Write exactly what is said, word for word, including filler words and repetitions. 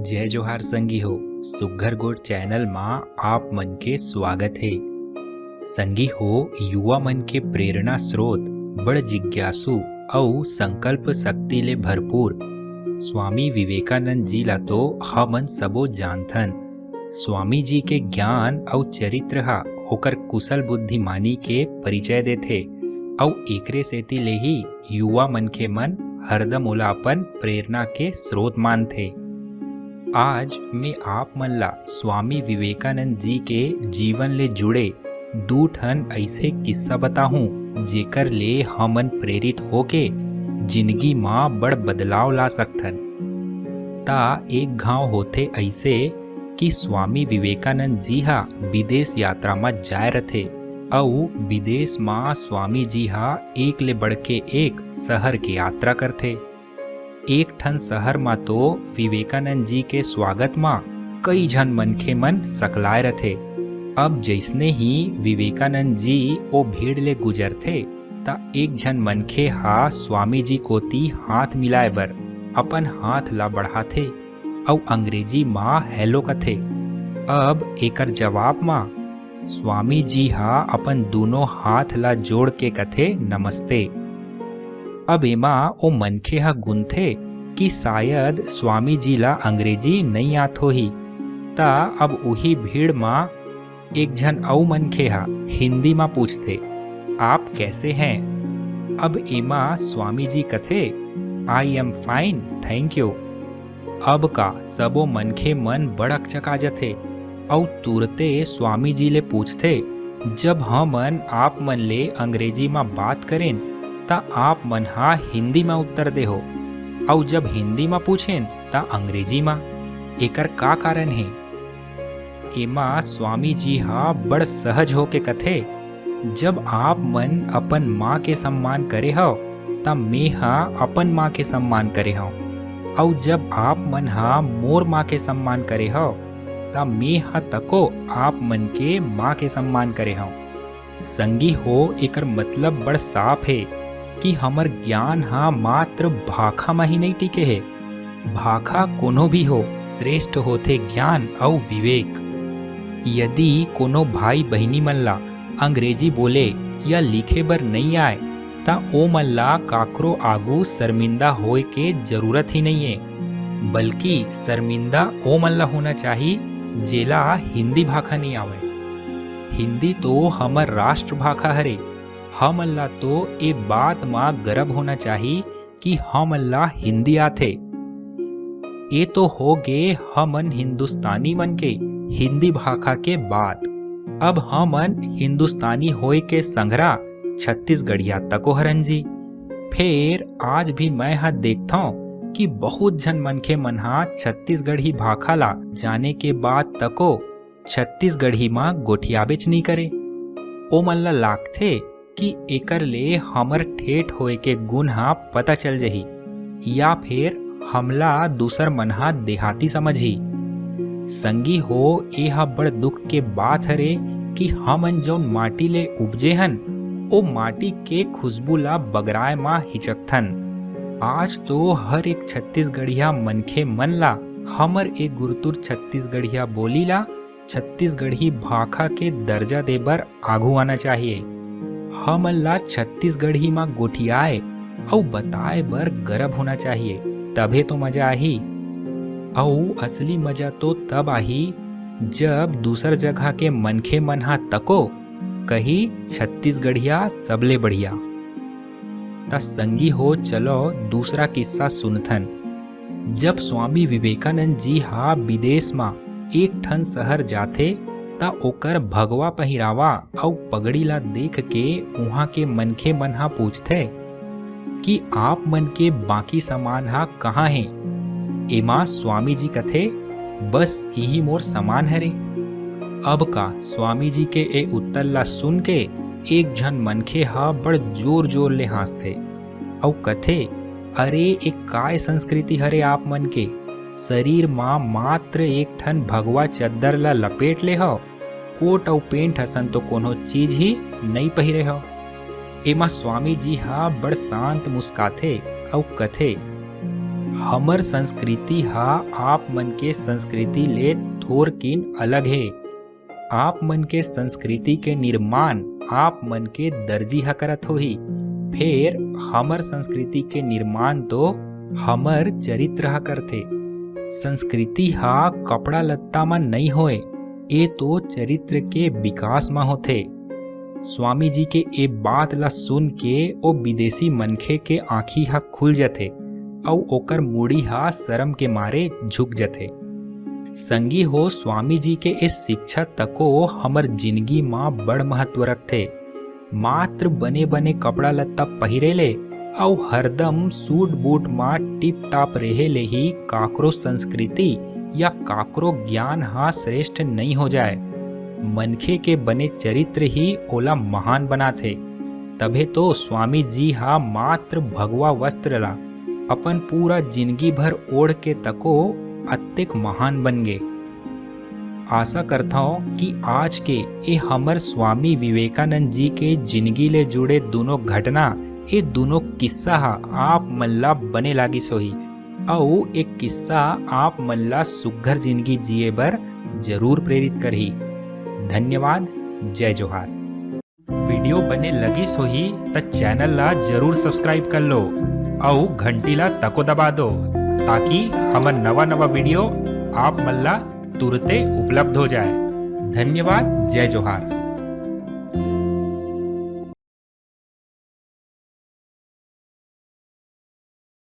जय जोहार संगी हो, सुग्घर गोठ चैनल मा आप मन के स्वागत हे। संगी हो, युवा मन के प्रेरणा स्रोत, बड़ जिज्ञासु अउ संकल्प शक्ति ले भरपूर स्वामी विवेकानंद जी ला तो हमन सबो जानथन। स्वामी जी के ज्ञान अउ चरित्र हा ओकर कुशल बुद्धिमानी के परिचय देथे, अउ एकरे सेती ले ही युवा मनखे मन हरदम ओला अपन प्रेरणा के स्रोत मानथे। आज मैं आप मन ला स्वामी विवेकानंद जी के जीवन ले जुड़े दू ठन अइसे किस्सा बताहूं, जेकर ले हमन प्रेरित होके जिंदगी मा बड़ बदलाव ला सकथन। ता एक घांव होथे अइसे कि स्वामी विवेकानंद जी हा विदेश यात्रा मा जाय रथे, अउ विदेश मा स्वामी जी हा एक ले बढ़ के एक शहर के यात्रा करथे। एक ठन शहर मा तो विवेकानंद जी के स्वागत मा कई झन मनखे मन सकलाय रथे। अब जइसने ही विवेकानंद जी ओ भीड़ ले गुजरथे, त एक झन मनखे हा स्वामी जी कोती हाथ मिलाय बर अपन हाथ ला बढ़ाथे अउ अंग्रेजी मा हेलो कथे। अब एकर जवाब मा स्वामी जी हा अपन दूनों हाथ ला जोड़ के कथे, "नमस्ते।" अब एमा ओ मनखे हा गुनथे कि शायद स्वामी जी ला अंग्रेजी नइ आत होही। त अब उही भीड़ मा एक झन अउ मनखे हा हिंदी मा पूछथे, "आप कैसे हैं?" अब एमा स्वामी जी कथे, "I am fine, thank you।" अब का सबो मनखे मन बड़ अकचका जथे अउ तुरते स्वामी जी ले पूछथे, "जब हमन आप मन ले अंग्रेजी मा बात करेन, त आप मन हा हिंदी मा उत्तर देहो, अउ जब हिंदी मा पूछेन, त अंग्रेजी मा। एकर का कारण हे?" एमा स्वामी जी हा बड़ सहज होके कथे, "जब आप मन अपन माँ के सम्मान करे हव, त मेंहा अपन माँ के सम्मान करे हंव, अउ जब आप मन हा मोर माँ के सम्मान करे हव, त मेंहा तको आप मन के माँ के सम्मान करे हंव।" संगी हो, एकर मतलब बड़ साफ हे कि हमर ज्ञान हा मात्र भाखा म ही नइ टिके हे। भाखा कोनो भी हो, श्रेष्ठ होथे ज्ञान अउ विवेक। यदि कोनो भाई बहिनी मन ला अंग्रेजी बोले या लिखे बर नइ आय, त ओमन ला काकरो आगू शर्मिंदा होय के जरूरत ही नइये, बल्कि शर्मिंदा ओमन ला होना चाही, जेला हिंदी भाखा नइ आवय। हिंदी तो हमर राष्ट्रभाखा हरे। हमन ला तो ए बात म गरब होना चाही कि हमन ला हिंदी आथे। ए तो होगे हमन हिंदुस्तानी मन के हिंदी भाखा के बात। अब हमन हिंदुस्तानी होय के संघरा छत्तीसगढ़िया तको हरन जी। फेर आज भी मैं ह देखथंव कि बहुत झन मनखे मन ह छत्तीसगढ़ी भाखा ला जाने के बाद तको छत्तीसगढ़ी म गोठियाबेच नइ करे। ओमन ला लागथे कि एकर ले हमर ठेठ होय के गुन ह पता चल जही, या फेर हमला दूसर मन ह देहाती समझही। संगी हो, ए ह बड़ दुख के बात हरे कि हमन जउन माटी ले उपजे हन, ओ माटी के खुशबू ला बगराय म हिचकथन। आज तो हर एक छत्तीसगढ़िया मनखे मन ला हमर ए गुरतुर छत्तीसगढ़िया बोली ला छत्तीसगढ़ी भाखा के दर्जा दे बर आघू आना चाहिए। हमन ला छत्तीसगढ़ी म गोठियाए अउ बताए बर गरब होना चाहिए, तभे तो मजा आही। अउ असली मजा तो तब आही, जब दूसर जगह के मनखे मन ह तको कही, "छत्तीसगढ़िया सबले बढ़िया।" त संगी हो, चलो दूसरा किस्सा सुनथन। जब स्वामी विवेकानंद जी हा विदेश म एक ठन शहर जाथे, त ओकर भगवा पहिरावा अउ पगड़ी ला देख के उहाँ के मनखे मन हा पूछथे कि "आप मन के बाकी सामान हा कहाँ हे?" एमा स्वामी जी कथे, "बस इही मोर सामान हरे।" अब का स्वामी जी के ए उत्तर ला सुन के एक झन मनखे हा बड़ जोर-जोर ले हाँसथे अउ कथे, "अरे, ए काय संस्कृति हरे आप मन के? शरीर मा मात्र एक ठन भगवा चद्दर ला लपेट ले हव, कोट अउ पेंट असन तो कोनो चीज ही नइ पहिरे हव।" एमा स्वामी जी हा बड़ शांत मुस्काथे अउ कथे, हमर संस्कृति हा आप मन के संस्कृति ले थोरकिन अलग हे। आप मन के संस्कृति के निर्माण आप मन के दर्जी हा करत होही, फेर हमर संस्कृति के निर्माण तो हमर चरित्र हा करथे। संस्कृति हा कपड़ा लत्ता म नइ होय, ए तो चरित्र के विकास म होथे। स्वामी जी के ए बात ला सुन के ओ विदेशी मनखे के आँखी हा खुल जथे अउ ओकर मुड़ी हा शरम के मारे झुक जथे। संगी हो, स्वामी जी के ए शिक्षा तको हमर जिनगी म बड़ महत्व रखथे। मात्र बने-बने कपड़ा लत्ता पहिरे ले अउ हरदम सूट बूट म टिप टाप रेहे ले ही काकरो संस्कृति या काकरो ज्ञान हा श्रेष्ठ नइ हो जाय। मनखे के बने चरित्र ही ओला महान बनाथे। तभे तो स्वामी जी हा मात्र भगवा वस्त्र ला अपन पूरा जिनगी भर ओढ़ के तको अतेक महान बन गे। आशा करथंव कि आज के ए हमर स्वामी विवेकानंद जी के जिनगी ले जुड़े दूनों घटना, ए दूनों किस्सा हा आप मन ला बने लागिस होही, अउ ए किस्सा आप मन ला सुग्घर जिनगी जिए बर जरूर प्रेरित करही। धन्यवाद। जय जोहार। वीडियो बने लगिस होही त चैनल ला जरूर सब्सक्राइब कर लो अउ घंटी ला तको दबा दो, ताकि हमर नवा नवा वीडियो आप मन ला तुरते उपलब्ध हो जाए। धन्यवाद। जय जोहार।